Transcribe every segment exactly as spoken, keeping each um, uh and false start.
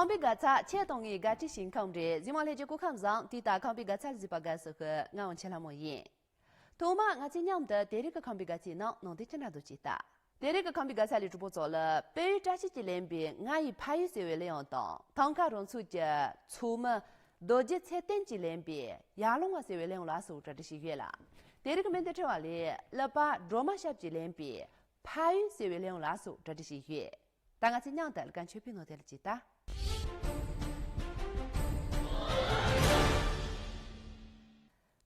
ཁམས་པའི་དགའ་ཚལ་ཁྱེད་དང་ངའི་དགའ་སྤྲོའི་ཞིང་ཁམས་རེད། གཟིགས་མོ་ལྷན་རྒྱས་སྐུ་ཁམས་བཟང་། དུས་ལྟར་ཁམས་པའི་དགའ་ཚལ་གཟིགས་པར་དགའ་བསུ་ཞུ། ང་འོ་ཆེ་ལྷ་མོ་ཡིན། ཐོག་མར་ང་ཚོས་མཉམ་དུ་དེ་རིང་གི་ཁམས་པའི་དགའ་ཚལ་ནང་ནང་དོན་ཅི་འདྲ་འདུག་ཅིག་ལྟ། དེ་རིང་གི་ཁམས་པའི་དགའ་ཚལ་ལས་གྲོགས་པོ་ཚོ་ལ་དཔལ་ཡུལ་བཀྲ་ཤིས་ཀྱིས་ལེན་པའི་ང་ཡི་ཕ་ཡུལ་ཟེར་བའི་གླེང་བམ་དང་། ཐང་ཀ་རང་ཚོགས་ཀྱི་ཚོགས་མི་རྡོ་རྗེ་ཚེ་བརྟན་གྱིས་ལེན་པའི་ཡར་ལུང་བ་ཟེར་བའི་གླེང་བམ་ལ་སོགས་གྲ་སྒྲིག་བྱས་ཡོད་ལ། དེ་རིང་གི་སྨོན་འདུན་ཕྲེང་བ་ལས་གླུ་པ་སྒྲོལ་མ་ཞབས་ཀྱིས་ལེན་པའི་ཕ་ཡུལ་ཟེར་བའི་གླེང་བམ་ལ་སོགས་གྲ་སྒྲིག་བྱས་ཡོད། ད་ང་ཚོས་མཉམ་དུ་གླུ་གར་མཆོད་པའི་ངང་དེ་ལ་ཅིག་ལྟ།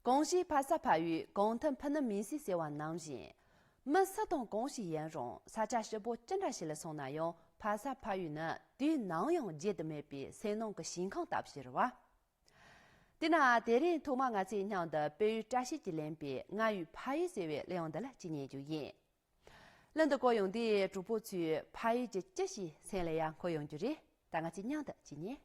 གང་ཞིག་ཕ་ས་ཕ་ཡུལ། གང་དུ་འཕུར་ནི་མིང་སྲིད་ཟེར་བ་ནང་བཞིན། མི་སུ་དང་གང་ཞིག་ཡིན་རུང་། ས་ཆ་ཧྲིལ་པོ་ཅི་འདྲ་ཞིག་ལ་སོང་ན་ཡང་། ཕ་ས་ཕ་ཡུལ་ནི་དུས་ནམ་ཡང་བརྗེད་དུ་མེད་པའི་སེམས་ནང་གི་ཞིང་ཁམས་ལྟ་བུ་ཞིག་རེད་བ། དེས་ན་དེ་རིང་ཐོག་མར་ང་ཚོས་མཉམ་དུ་དཔལ་ཡུལ་བཀྲ་ཤིས་ཀྱིས་ལེན་པའི་ང་ཡི་ཕ་ཡུལ་ཟེར་བའི་གླེང་བམ་འདི་ལ་ཅིག་ཉན་རྒྱུ་ཡིན། གླུ་འདི་གོ་ཡོང་དུས་གྲོགས་པོ་ཚོས་ཕ་ཡུལ་གྱི་ཅི་ཞིག་སེམས་ལ་ཡར་འཁོར་ཡོང་རྒྱུ་རེད། ད་ང་ཚོས་མཉམ་དུ་ཅིག་ཉན།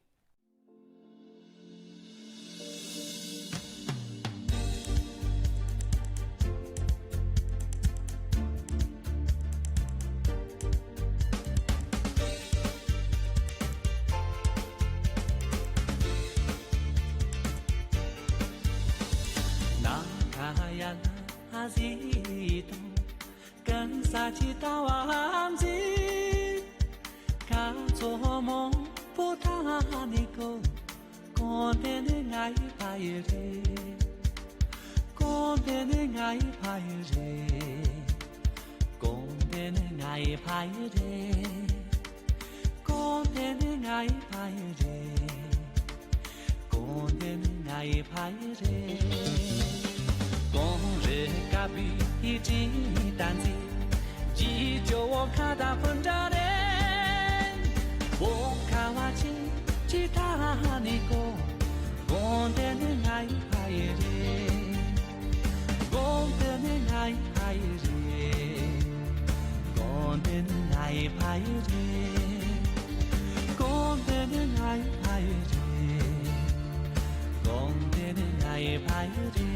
གང་ཟག་ཅིག་ལྟ་བ་མཛེས། ཁ་ཚོ་མང་པོ་ཐ་ནི་ཀོ། གང་དེ་ནི་ང་ཡི་ཕ་ཡུལ་རེད། གང་དེ་ནི་ང་ཡི་ཕ་ཡུལ་རེད། གང་དེ་ནི་ང་ཡི་ཕ་ཡུལ་རེད། གང་དེ་ནི་ང་ཡི་ཕ་ཡུལ་རེད། གང་དེ་ནི་ང་ཡི་ཕ་ཡུལ་རེད། གངས་རི་དཀར་པོའི་སྤྲིན་དང་མཛེས། ཅི་ཇོ་བོ་ཁ་དང་ཕུ་འདྲ་རེད། བོད་ཁ་བ་ཅན་ཅིག་ལྟ་ནི་ཀོ། གངས་དེ་ནི་ང་ཡི་ཕ་ཡུལ་རེད། གངས་དེ་ནི་ང་ཡི་ཕ་ཡུལ་རེད། གངས་དེ་ནི་ང་ཡི་ཕ་ཡུལ་རེད། གངས་དེ་ནི་ང་ཡི་ཕ་ཡུལ་རེད། གངས་དེ་ནི་ང་ཡི་ཕ་ཡུལ་རེད།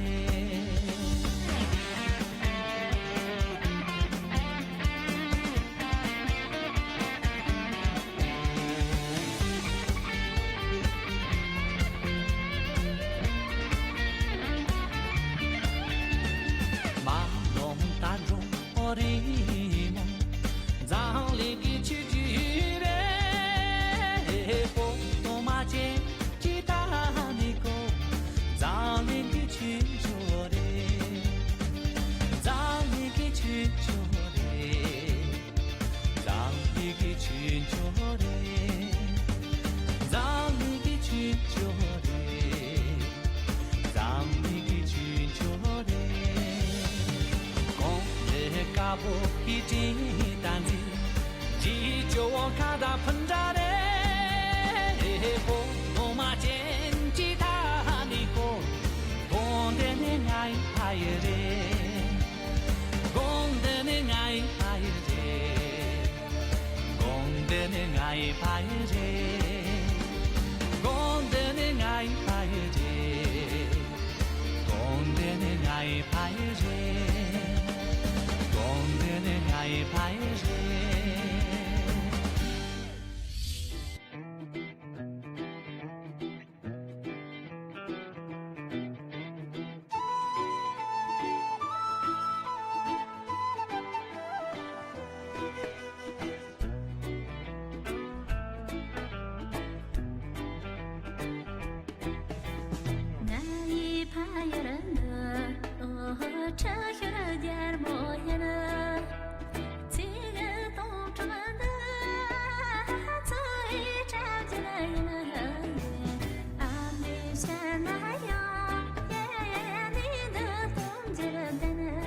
མ་འོངས་ད་འགྲོ་རིང་མོ། འཛམ་གླིང་གི་ཆུ་རྒྱུན་རེད། བོད་དང་མ་ཅན་ཅིག་ལྟ་ནི་ཀོ། འཛམ་གླིང་གི་ཆུ་མཆོག་རེད། འཛམ་གླིང་གི་ཆུ་མཆོག་རེད། འཛམ་གླིང་གི་ཆུ་མཆོག་རེད། འཛམ་གླིང་གི་ཆུ་མཆོག་རེད། འཛམ་གླིང་གི་ཆུ་མཆོག་རེད། གངས་རི་དཀར་པོ་ཡི་སྤྲིན་དང་མཛེས། ཅི་ཇོ་བོ་ཁ་དང་ཕུ་འདྲ་རེད། བོད་ལོ་མ་ཅན་ཅིག་ལྟ་ནི་ཀོ། གངས་དེ་ནི་ང་ཡི་ཕ་ཡུལ་རེད། གངས་དེ་ནི་ང་ཡི་ཕ་ཡུལ་རེད། གངས་དེ་ནི་ང་ཡི་ཕ་ཡུལ་རེད། གངས་དེ་ནི་ང་ཡི་ཕ་ཡུལ་རེད། གངས་དེ་ནི་ང་ཡི་ཕ་ཡུལ་རེད། གངས་དེ་ནི་ང་ཡི་ཕ་ཡུལ་རེད། ང་ཡི་ཕ་ཡུལ་འདི་ཁྲི་ཤོར་རྒྱལ་མོ་ཡིན། ཚིག་སྟོང་ཁྲོམ་འདི་ཚོའི་གྲྭ་བཞིན་ཡིན། ཨ་མའི་ཞལ་ན་ཡང་ཡེ་ནི་འདི་གཏོང་རྒྱུར་ལྡན།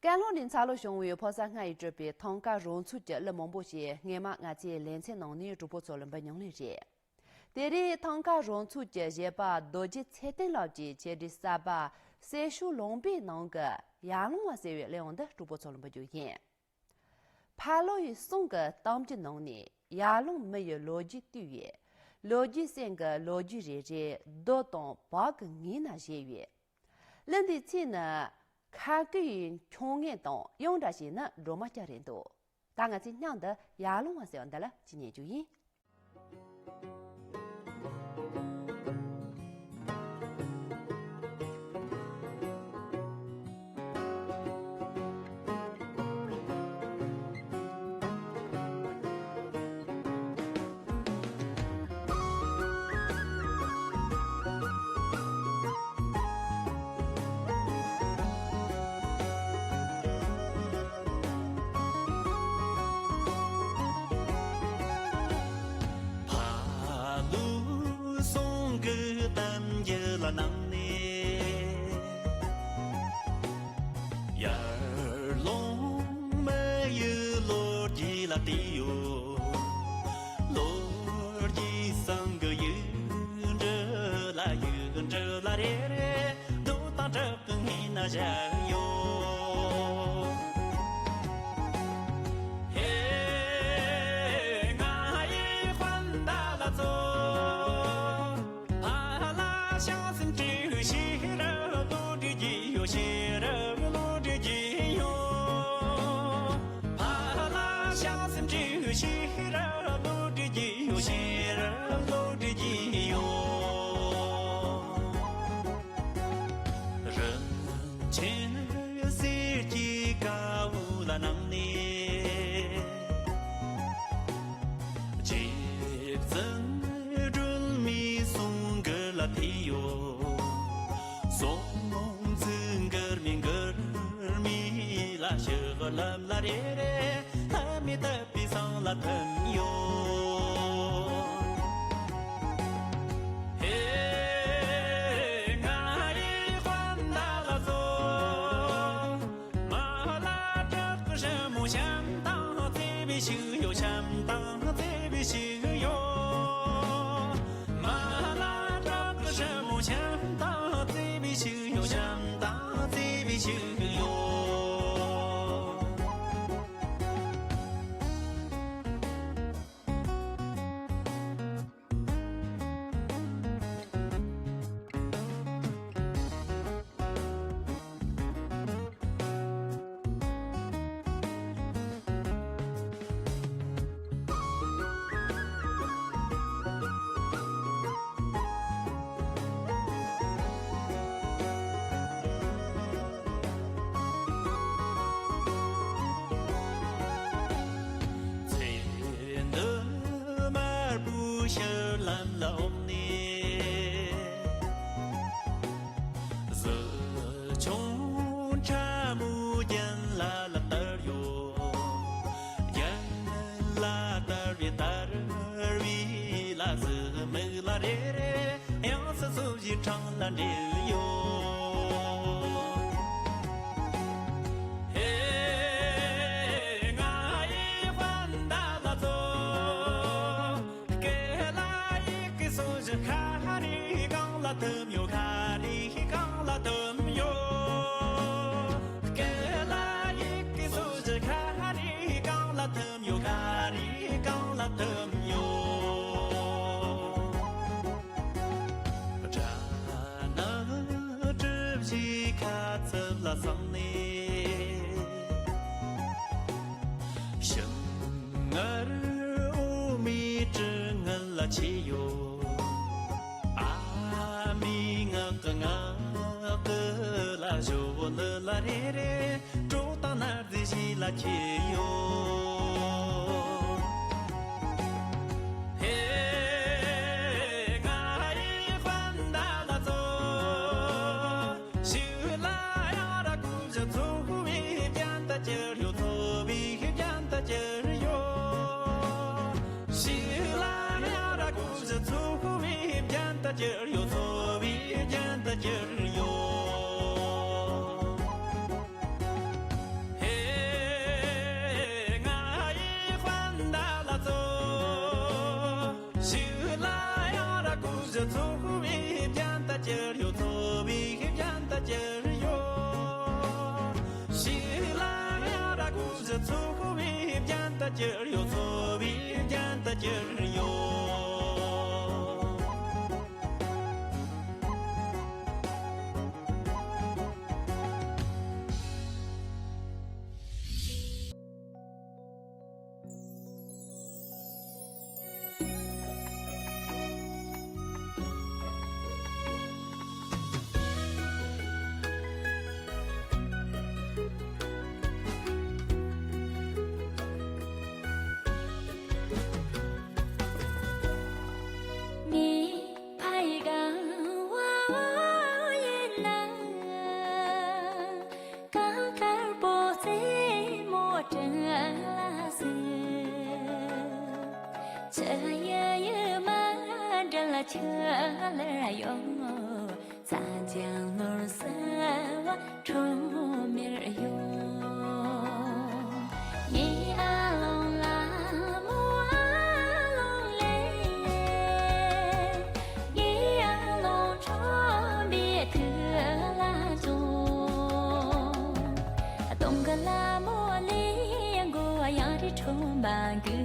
ཀན་ལྷོ་ནས་འཚར་ལོངས་བྱུང་བའི་ཕོ་གསར་ལྔ་ཡིས་གྲུབ་པའི་ཐང་ཀ་རོལ་མཚོ་གི་གླུ་མང་པོ་ཞིག་སྔས་མ་ང་ཚོའི་ལེ་ཚན་ནང་ནས་གྲོགས་པོ་ཚོ་ལ་འབུལ་མྱོང་ནི་རེད། དེ་རིང་ཐང་ཀ་རོལ་མཚོ་གི་གཞས་པ་རྡོ་རྗེ་ཚེ་བརྟན་ལགས་ཀྱིས་ཆེད་སྒྲིག་གསར་པ་སེ་ཤུ་ལུང་པའི་ནང་གི་ཡར་ལུང་བ་ཟེར་བའི་གླུ་དབྱངས་འདི་གྲོགས་པོ་ཚོ་ལ་འབུལ་རྒྱུ་ཡིན། ཕ་ལོ་ཡི་གསུང་གི་གཏམ་རྒྱུད་ནང་ནས་ཡར་ལུང་མི་ཡི་ལོ་རྒྱུས་བཏུས་ཡོད། ལོ་རྒྱུས་གསན་གི་ལོ་རྒྱུས་རེ་རེ་རྡོ་དང་བག་གི་ངོས་ན་བཞད་ཡོད། གླུ་འདིའི་ཚིག་ནི་ཁ་བརྐུ་ཡི་ཁྱུང་ངན་དང་ཡང་འདྲ་ཞིག་ནི་སྒྲོལ་མ་སྐྱ་རེད་འདུག་ད་ང་ཚོས་སྙིང་འདི་ཡར་ལུང་བ་ཟེར་བ་འདི་ལ་ཅིག་ཉན་རྒྱུ་ཡིན། ཕ་ལུ་གསུང་གི་གཏམ་རྒྱུད་ལ་ནང་ནས། ཡར་ལུང་མི་ཡི་ལོ་རྒྱུས་ལ་བལྟས་ཡོད། ལོ་རྒྱུས་སང་གི་ཡིག་འབྲུ་ལ་ཡིག་འབྲུ་ལ་རེ་རེ་རྡོ་དང་བྲག་གི་ངོས་ན་བཞག་ཡོད། ཧེ། ང་ཡི་དཔོན་ཟླ་ལ་ཚོ། ཕ་ལ་ཞང་སེམས་སྤྲེའུ་ཤེས་རབ་བློ་གྲོས་ཀྱི་ཡོད། ཤེས་རབ་བློ་གྲོས་ཀྱི་ཡོད། ཕ་ལ་ཞང་སེམས་སྤྲེའུ་ཤེས་རབ་བློ་གྲོས་ཀྱི་ཡོད། ཤེས་རབ་བློ་གྲོས་ཀྱི་ཡོད། རིན་ཆེན་གསེར་གྱི་ཀ་བོ་ལ་ནང་ནས། རྗེ་བཙུན་སྒྲོལ་མའི་གསུང་མགུར་ལ་བལྟས་ཡོད། གསུང་མགུར་མགུར་མའི་ལ་ཞུ་ལམ་ལ་རེ་རེ་ལྷ་མིའི་དད་པའི་བསང་ལ་ཐིམ་ཡོད། ཧེ། ང་ཡི་དཔོན་ཟླ་ལ་ཚོ། མ་ལ་བྲག་གི་རི་མོ་བྱམས་དང་བརྩེ་བའི་ཤུགས་ཡོད། བྱམས་དང་བརྩེ་བའི་ཤུགས་ཡོད། མ་ལ་བྲག་གི་རི་མོ་བྱམས་དང་བརྩེ་བའི་ཤུགས་ཡོད། བྱམས་དང་བརྩེ་བའི་ཤུགས་ཡོད། ཚེ་འདི་དམར་པོའི་ཤུལ་ལམ་ལ་འོངས་ནས། གཟི་ཆུང་ཁྲ་མོ་རྒྱན་ལ་ལ་དར་ཡོད། རྒྱན་ལ་དར་བའི་དར་བའི་ལ་གཟི་མིག་ལ་རེ་རེ་ཡང་སི་སུ་ཞིག་འཕྲང་ལ་འདྲེས་ཡོད། ཧེ། ང་ཡི་དཔོན་ཟླ་ལ་ཚོ། སྐེ་ལ་ཡི་གེ་སོ་བཞི་ཁ་རི་གང་ལ་ཐིམ་ཡོད། ཁ་རི་གང་ལ་ཐིམ་ཡོད། སྐེ་ལ་ཡི་གེ་སོ་བཞི་ཁ་རི་གང་ལ་ཐིམ་ཡོད། ཁ་རི་གང་ལ་ཐིམ་ཡོད། སྦྲ་ནག་གྲུ་བཞིའི་ཁ་ཚུབ་ལ་སོང་ནས། ཤིང་མངར་འོ་མའི་དྲི་ངད་ལ་ཆས་ཡོད། ཨ་མའི་ངག་གི་ངག་གི་ལ་ཞོ་ལི་ལ་རེ་རེ་གྲོ་དང་ན་རྫས་ཞིག་ལ་ཁྱེར་ཡོད། ཧེ། ང་ཡི་དཔོན་ གྱུར་ཡོད། འཚོ་བའི་རྒྱན་དུ་གྱུར་ཡོད། ཧེ། ང་ཡི་དཔལ་ཟླ་ལ་སྩོལ། ཞིག་ལ་ཡང་ར་ཀུ་ཞི། འཚོ་བའི་རྒྱན་དུ་གྱུར་ཡོད། འཚོ་བའི་རྒྱན་དུ་གྱུར་ཡོད། ཞིག་ལ་ཡང་ར་ཀུ་ཞི། འཚོ་བའི་རྒྱན་དུ་གྱུར་ཡོད། འཚོ་བའི་རྒྱན་དུ་གྱུར་ཡོད། ངའི་ཕ་ཡི་གང་བ་བ་ཡིན་ན། གང་དཀར་པོ་རྩེ་མོ་བྲན་ལ་ཟེར། ཆུ་ཡི་ཡུ་མ་འདྲ་ལ་ཆུ་ལ་ཡོང་། ས་འཇམ་ནོར་སེར་བ་ཁྲོམ་མེར་ཡོང་། ངའི་ཨ་ལོང་ལ་མོ་ཨ་ལོང་ལེ། ངའི་ཨ་ལོང་ཁྲོམ་པའི་ཐུག་ལ་འཛོམས། གདོང་གི་ལ་མོ་ལེ། མགོ་བ་ཡང་རི་ཁྲོམ་པ་གི་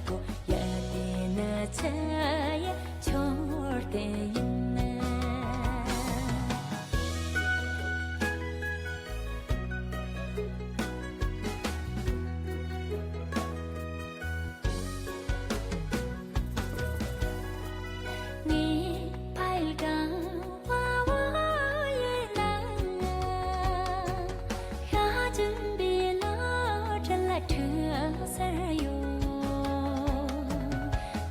གོ། ཡ་དེ་ནི་ཆུ་ཡི་ཆོར་དེ་ཡིན། ངའི་ཕ་ཡུལ་གང་བ་བ་ཡིན་ན། ཤ་ཅུན་པའི་ལོ་བྲེལ་ཁྲི་སར་ཡོད།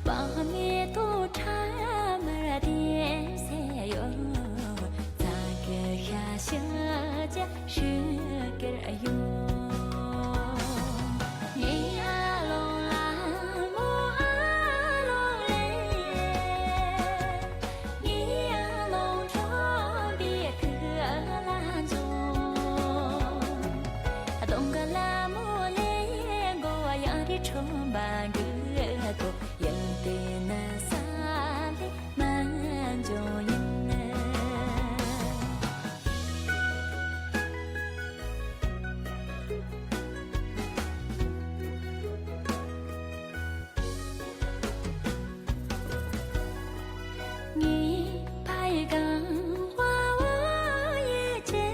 བག་མེད་དུ་ཁྲ་མར་ལྡེམ་སེ་ཡོད། རྩྭ་གི་ཤ་ཤ་ཅག་ཧྲིལ་གེར་ཡོད། ངའི་ཨ་ལོང་ལ་མོ་ཨ་ལོང་ལེ། ངའི་ཨ་ལོང་ཁྲོམ་པའི་ཐུག་ལ་འཛོམས། གདོང་གི་ལ་མོ་ལེ། མགོ་བ་ཡང་རི་ཁྲོམ་པ་གི་གོ། ཡུལ་དེ་ནི་ས་ལས་མ་འཇོག་ཡིན། ངའི་ཕ་ཡུལ་གང་བ་བ་ཡི་ཆེ།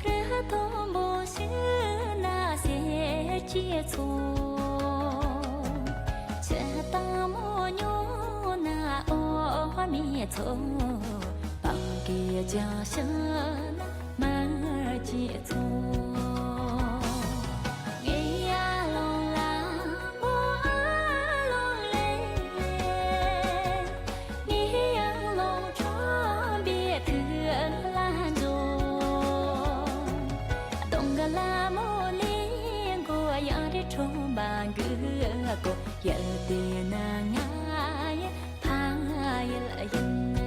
རི་མཐོན་པོ་ཞིག་ན་སེར་སྐྱའི་མཚོ། ཆུ་དྭངས་མོ་ཉུང་ན་འོ་མའི་མཚོ། སྤང་གི་ལྗང་ཤིང་ན་མར་གྱི་མཚོ། ངའི་ཨ་ལོང་ལ་མོ་ཨ་ལོང་ལེ། ངའི་ཨ་ལོང་ཁྲོམ་པའི་ཐུག་ལ་འཛོམས། གདོང་གི་ལ་མོ་ལེ། མགོ་བ་ཡང་རི་ཁྲོམ་པ་གི་གོ། ཡུལ་དེ་ནི་ང་ཡི་ཕ་ཡུལ་ཡིན།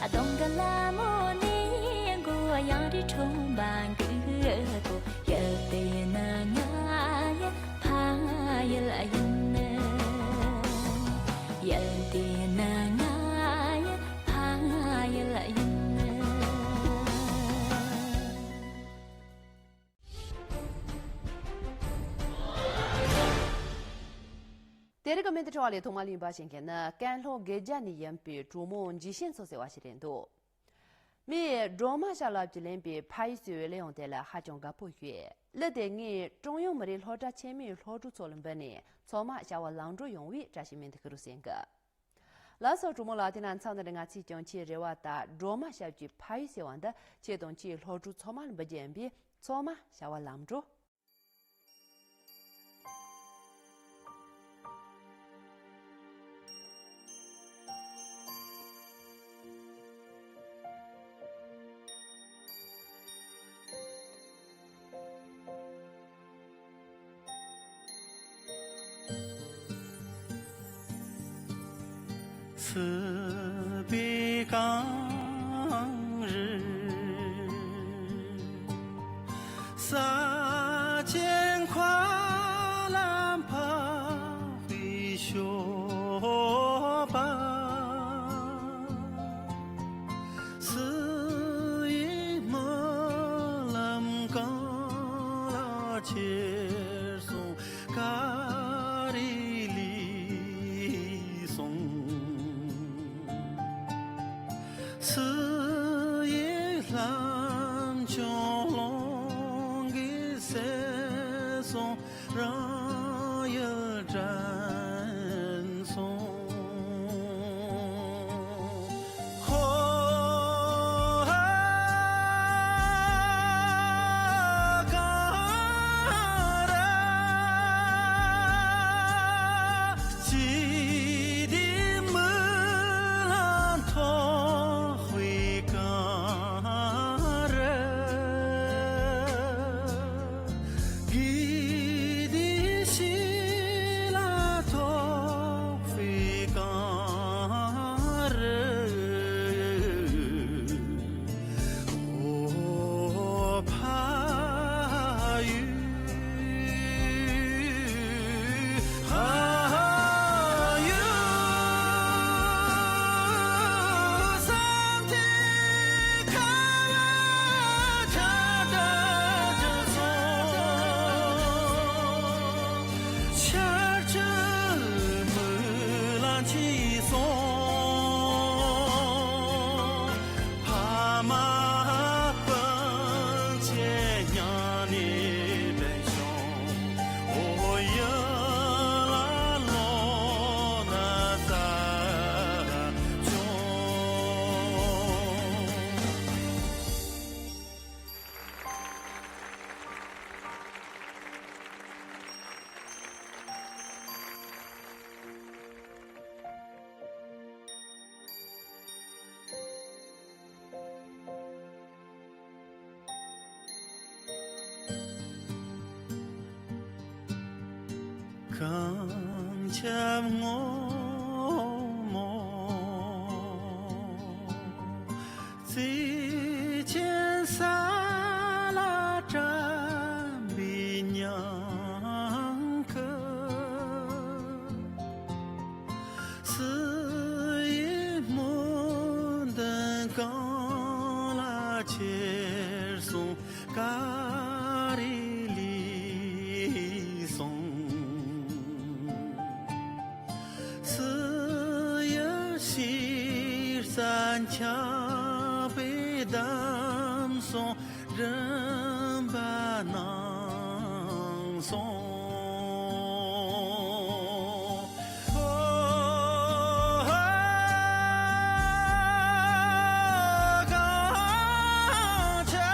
གདོང་གི་ལ་མོ་ནི་མགོ་ཡང་རི་ཁྲོམ་པ་གི་གོ། ཡུལ་དེ་ནི་ང་ཡི་ཕ་ཡུལ་ཡིན། ཡུལ་དེ་ནི་ང་ཡི་ཕ་ཡུལ་ཡིན། དེ་རིང་གི་སྨན་དུ་འཕྲོ་བ་ལས་ཐོག་མ་ལིན་པ་ཞིག་གི་ནི་ཀན་ལྷོ་དགེ་རྒྱ་ནས་ཡིན་པའི་གྲོགས་མོ་འཇིགས་ཤིང་མཚོ་ཟེར་བ་ཞིག་རེད་འདུག་མིས་སྒྲོལ་མ་ཞབས་ལ་བརྒྱུད་ལེན་པའི་ཕ་ཡུལ་ཟེར་བའི་གླུ་དབྱངས་དེ་ལ་ཧ་ཅང་དགའ་པོ་ཡོད། གླུ་དེ་ངས་ཀྲུང་ཡོན་མི་རིགས་སློབ་གྲྭ་ཆེན་མོའི་སློབ་ཕྲུག་ཚོ་ལ་འབུལ་ནས་ཚང་མ་བྱ་བ་ལམ་འགྲོ་ཡོང་བའི་བཀྲ་ཤིས་སྨོན་འདུན་ཞུ་རོགས་ཟེར་གི། ལགས་སོ། གྲོགས་མོ་ལགས། དེ་ན་མཚམས་འདི་ནས་ང་ཚོས་ཀྱང་ཁྱེད་རེ་བ་དང་སྒྲོལ་མ་ཞབས་ཀྱི་ཕ་ཡུལ་ཟེར་བ་འདི་ཁྱེད་དང་ཁྱེད་སློབ་ཕྲུག་ཚང་མ་ལ་འབུལ་རྒྱུ་ཡིན་པས་ཚང་མ་བྱ་བ་ལམ་འགྲོ། སྲིད་པའི་གངས་རི། ས་ཆེན་མཁའ་ལ་འཕགས་པའི་ཞོགས་པ། སྲིད་ཡུལ་སྨོན་ལམ་གངས་ལ་ཁྱེར་སོང་། ཀ་རི་ལི་སོང་། སྲིད་ཡུལ་ལྷམ་ཅུང་རླུང་གིས་བསལ་སོང་། རང་ཡུལ་དྲན་སོང་། ཧོ། གངས་རི། ཅི་སྟེ་མི་ལ་ཐོགས་པའི་གངས་རི། གི་དེ་ཤི་ལ་ཐོགས་པའི་གངས་རི། འོ་ཕ་ཡུལ། ཕ་ཡུལ། བསམ་གཏན་ཁ་བ་ཆར་འདྲ་ཅིག་སོང་། ཆར་ཆུ་མུ་ལ་ཕྱིས་སོང་། ཕ་མ་སྤུན་མཆེད་མཉམ་ནས་བྲོས་བྱུང་། འོ་ཡུལ་ལ་ལོག་ན་ས་ཆུང་། གངས་ཆབ་སྔོན་མོ། རྩེ་ཆེན་ས་ལ་བཀྲམ་པའི་ཉང་ཁུ། སྲིད་ཡུལ་སྨོན་འདུན་གངས་ལ་ཁྱེར་སོང་། ཀ་རི་ལི་སོང་། སྲིད་ཡུལ་ཕྱིར་ས་འཁྱགས་པས་བསྡམས་སོང་། རིམ་པ་ནང་སོང་། ཧོ། གངས་ཆབ།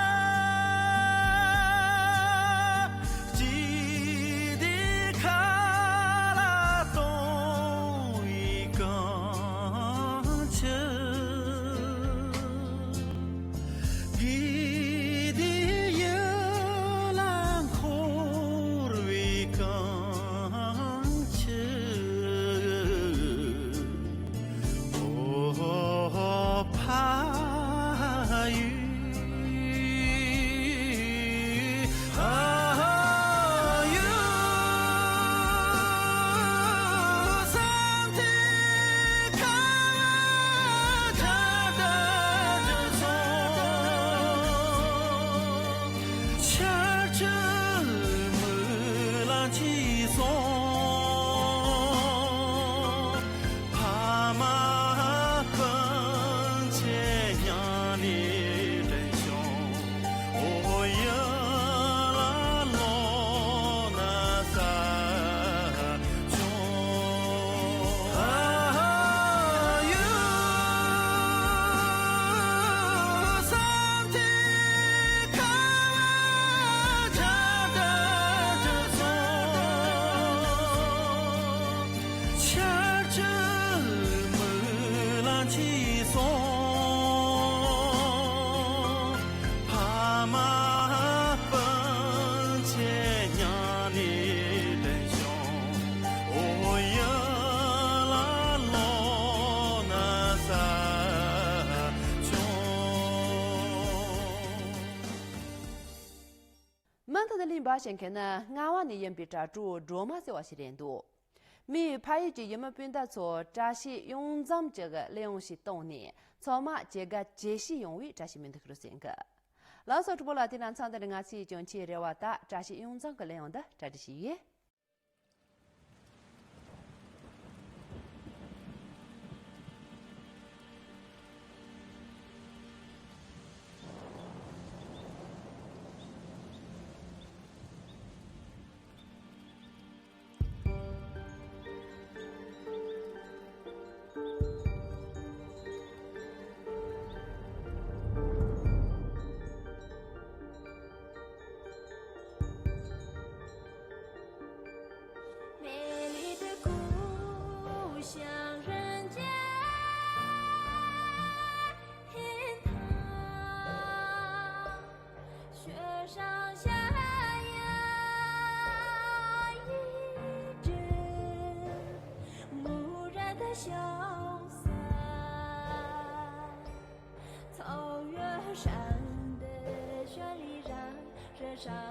ཅི་སྟེ་ཁ་ལ་གཏོང་བའི་གངས་ཆུ། གི་དེ་ བ་བྱེད་མཁན་ནི་རྔ་བ་ནས་ཡིན་པའི་དྲ་གྲོགས་སྒྲོལ་མ་ཟེར་བ་ཞིག་རེད་འདུག་མིའི་ཕ་ཡུལ་གྱི་ཡུལ་མི་སྤུན་ཟླ་ཚོ་བཀྲ་ཤིས་གཡུང་འཛོམས་ཀྱི་གླེང་བྱ་ཞིག་བཏང་ནས་ཚང་མ་ཇི་དགའ་ཇི་ཞིག་ཡོང་བའི་བཀྲ་ཤིས་སྨོན་འདུན་ཞུ་རོགས་ཟེར་གི། ལགས་སོ་གྲོགས་པོ་ལགས། དེ་ན་མཚམས་འདི་ནས་ང་ཚོས་ཀྱང་ཁྱེད་རེ་བ་ལྟར་བཀྲ་ཤིས་གཡུང་འཛོམས་ཀྱི་གླེང་བྱ་འདི་གྲ་སྒྲིག་བྱས་ཡོད།